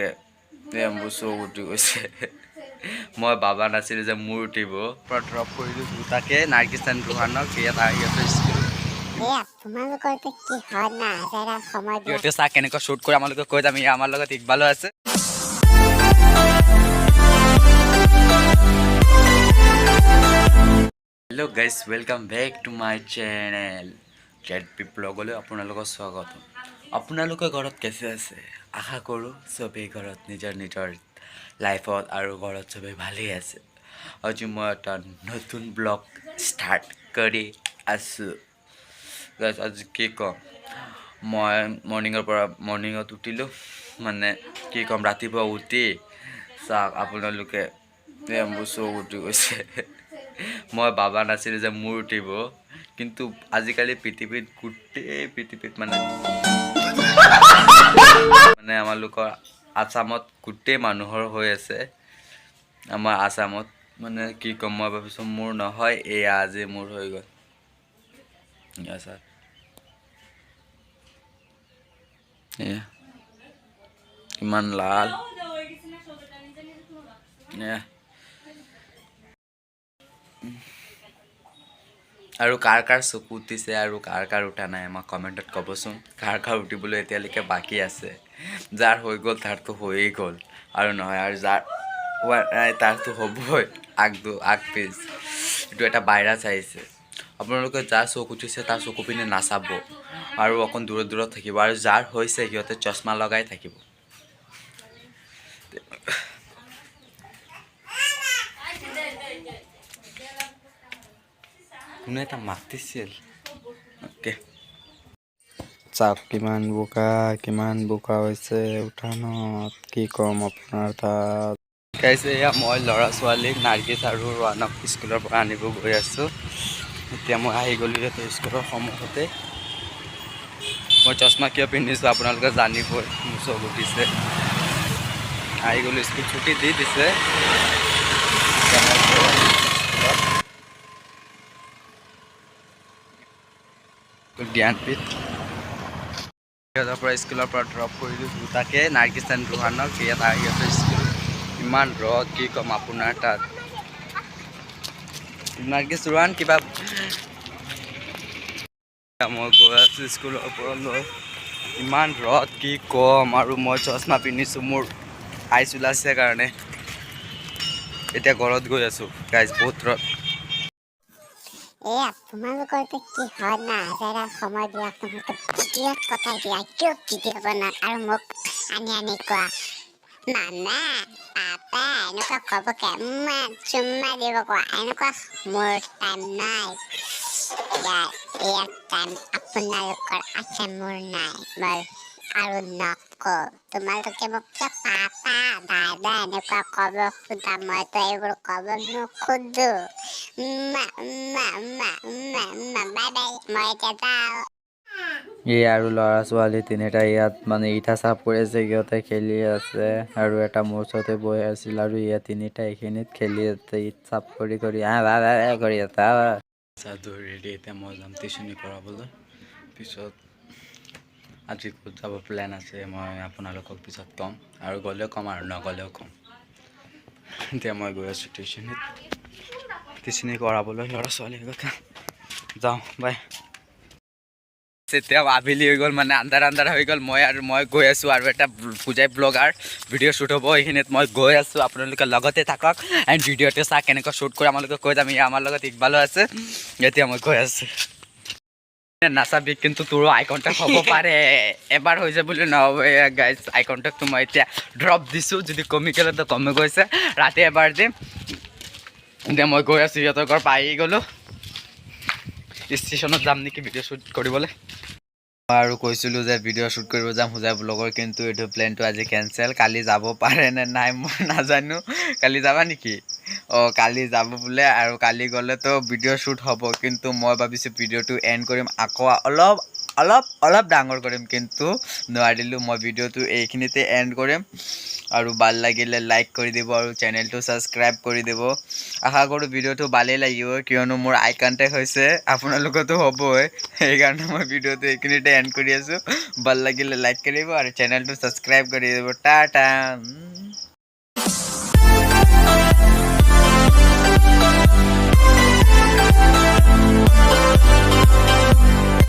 এ মোৰ চকু উঠি গৈছে। মই ভাবা নাছিলোঁ যে মোৰ উঠিব। পৰা ড্ৰপ কৰিলোঁ দুটাকে, নাৰ্গিছ এণ্ড ৰোহানক, ইয়াত সিহঁতৰ স্কুল। এয়া তোমালোকৰতো কি হয় না, হাজাৰা সময় দিয়া। সিহঁতে চাহ কেনেকুৱা শ্বুট কৰে আমালোকে কৈ যাম। আমাৰ লগত ইকবালো আছে। Hello guys, welcome back to my channel Z P ব্লগলৈ আপোনালোকক স্বাগতম। আপোনালোকে ঘৰত কেঁচে আছে? আশা কৰোঁ চবেই ঘৰত নিজৰ নিজৰ লাইফত আৰু ঘৰত চবেই ভালেই আছে। আজি মই এটা নতুন ব্লগ ষ্টাৰ্ট কৰি আছোঁ। গাইজ, আজি কি ক'ম, মই মৰ্ণিঙৰ পৰা, মৰ্ণিঙত উঠিলোঁ, মানে কি ক'ম, ৰাতিপুৱা উঠি চাওক আপোনালোকে, এই মোৰ চকু উঠি গৈছে। মই ভাবা নাছিলোঁ যে মোৰ উঠিব, কিন্তু আজিকালি পৃথিৱীত, গোটেই পৃথিৱীত, মানে মানে আমালোকৰ আছামত গোটেই মানুহৰ হৈ আছে। আমাৰ আছামত, মানে কি ক'ম, মই ভাবিছোঁ মোৰ নহয়, এয়া আজি মোৰ হৈ গ'ল। এয়া চাওক, এয়া কিমান লাল এয়া। আৰু কাৰ কাৰ চকু উঠিছে আৰু কাৰ কাৰ উঠা নাই, আমাক কমেণ্টত ক'বচোন। কাৰ কাৰ উঠিবলৈ এতিয়ালৈকে বাকী আছে? যাৰ হৈ গ'ল তাৰতো হৈয়ে গ'ল আৰু নহয়, আৰু যাৰ হোৱা নাই তাৰতো হ'বই। আগ দু আগ পিছ এইটো এটা ভাইৰাছ আহিছে। আপোনালোকে যাৰ চকু উঠিছে তাৰ চকু পিনে নাচাব আৰু অকণ দূৰত দূৰত থাকিব, আৰু যাৰ হৈছে সিহঁতে চশমা লগাই থাকিব। কোনে এটা মাতিছিল? অ'কে, চাওক কিমান বোকা, কিমান বোকা হৈছে উঠানত, কি ক'ম আপোনাৰ তাত। গাইছে, এয়া মই ল'ৰা ছোৱালীক নাৰ্গিছ আৰু ৰোহানক স্কুলৰ পৰা আনিব গৈ আছোঁ। এতিয়া মই আহি গ'লোঁ সিহঁতৰ স্কুলৰ সন্মুখতে। মই চশমা কিয় পিন্ধিছোঁ আপোনালোকে জানিবই, মোৰ চকু উঠিছে। আহি গ'লোঁ, স্কুল ছুটি দি দিছে। এতিয়া মই গৈ আছোঁ স্কুলত, জ্ঞানপীঠ। সিহঁতৰ পৰা, স্কুলৰ পৰা ড্ৰপ কৰিলোঁ দুটাকে, নাৰ্গিছ এণ্ড ৰোহানক, ইয়াত সিহঁতৰ স্কুল। ইমান ৰ'দ, কি ক'ম আপোনাৰ তাত। নাৰ্গিছ, ৰোহান, কিবা। মই গৈ আছোঁ স্কুলৰ পৰা লৈ। ইমান ৰ'দ, কি ক'ম, আৰু মই চশমা পিন্ধিছোঁ মোৰ আইচ ওলাইছে কাৰণে। এতিয়া ঘৰত গৈ আছোঁ। গাইজ, বহুত ৰ'দ। এয়া তোমালোকৰতো কি হয় না, হাজাৰা সময় দিয়া, তোমালোকে ভিডিঅ'ত কটাই দিয়া, কিয় ভিডিঅ' বনোৱা আৰু মোক আনি আনি কোৱা মামা পাপা এনেকুৱা ক'ব কে, উম্মা চুম্মা দিব কোৱা, এনেকুৱা মোৰ টাইম নাই। ইয়াৰ ইয়াৰ টাইম আপোনালোকৰ আছে, মোৰ নাই। মই আৰু নকওঁ। তোমালোকে মোক কিয় পাপা দাদা এনেকুৱা ক'ব খোজা? মইতো এইবোৰ ক'ব নোখোজো। উম্মা উম্মা উম্মা উম্মা উম্মা, বাই বাই, মই এতিয়া যাওঁ। এই আৰু ল'ৰা ছোৱালী তিনিটা ইয়াত মানে ইটা চাফ কৰি আছে, সিহঁতে খেলি আছে, আৰু এটা মোৰ ওচৰতে বহি আছিল, আৰু ইয়াত তিনিটা এইখিনিত খেলি আছে, ইট চাফ কৰি কৰি আ বা বা বা কৰি আছে আ বা। চাহ ৰেডি। এতিয়া মই যাম টিউচনি কৰাবলৈ। পিছত আজি ক'ত যাব প্লেন আছে, মই আপোনালোকক পিছত ক'ম, আৰু গ'লেও ক'ম আৰু নগ'লেও ক'ম। এতিয়া মই গৈ আছোঁ টিউচনিত, টিউচনি কৰাবলৈ ল'ৰা ছোৱালীৰ কথা। যাওঁ, বাই। এতিয়া আবেলি হৈ গ'ল, মানে আন্ধাৰ আন্ধাৰ হৈ গ'ল। মই আৰু মই গৈ আছোঁ আৰু এটা পূজাই ব্লগাৰ ভিডিঅ' শ্বুট হ'ব, এইখিনিত মই গৈ আছোঁ। আপোনালোকে লগতে থাকক এণ্ড ভিডিঅ'টো চাহ কেনেকুৱা শ্বুট কৰে আমালোকে কৈ যাম। আমাৰ লগত ইকবালো আছে। এতিয়া মই গৈ আছোঁ। নাচাবি কিন্তু, তোৰো আই কণ্টেক্ট হ'ব পাৰে। এবাৰ হৈছে বুলি নহ'ব। এয়া গাইজ, আই কণ্টেক্টটো মই এতিয়া ড্ৰপ দিছোঁ। যদি কমি গ'লে তো কমি গৈছে, ৰাতি এবাৰ দিম। এতিয়া মই গৈ আছোঁ, সিহঁতৰ ঘৰ পাই গ'লোঁ। ষ্টেচনত যাম নেকি ভিডিঅ' শ্বুট কৰিবলৈ? মই আৰু কৈছিলোঁ যে ভিডিঅ' শ্বুট কৰিব যাম হোজাই ব্লগৰ, কিন্তু এইটো প্লেনটো আজি কেঞ্চেল। কালি যাব পাৰে নে নাই মই নাজানো। কালি যাবা নেকি? অঁ, কালি যাব বোলে, আৰু কালি গ'লেতো ভিডিঅ' শ্বুট হ'ব, কিন্তু মই ভাবিছোঁ ভিডিঅ'টো এণ্ড কৰিম আকৌ অলপ। অলপ অলপ ডাঙৰ কৰিম, কিন্তু নোৱাৰিলোঁ। মই ভিডিঅ'টো এইখিনিতে এণ্ড কৰিম আৰু ভাল লাগিলে লাইক কৰি দিব আৰু চেনেলটো ছাবস্ক্ৰাইব কৰি দিব। আশা কৰোঁ ভিডিঅ'টো ভালেই লাগিব, কিয়নো মোৰ আই কণ্টেক্ট হৈছে, আপোনালোকতো হ'বই। সেইকাৰণে মই ভিডিঅ'টো এইখিনিতে এণ্ড কৰি আছোঁ। ভাল লাগিলে লাইক কৰিব আৰু চেনেলটো ছাবস্ক্ৰাইব কৰি দিব। টাটা।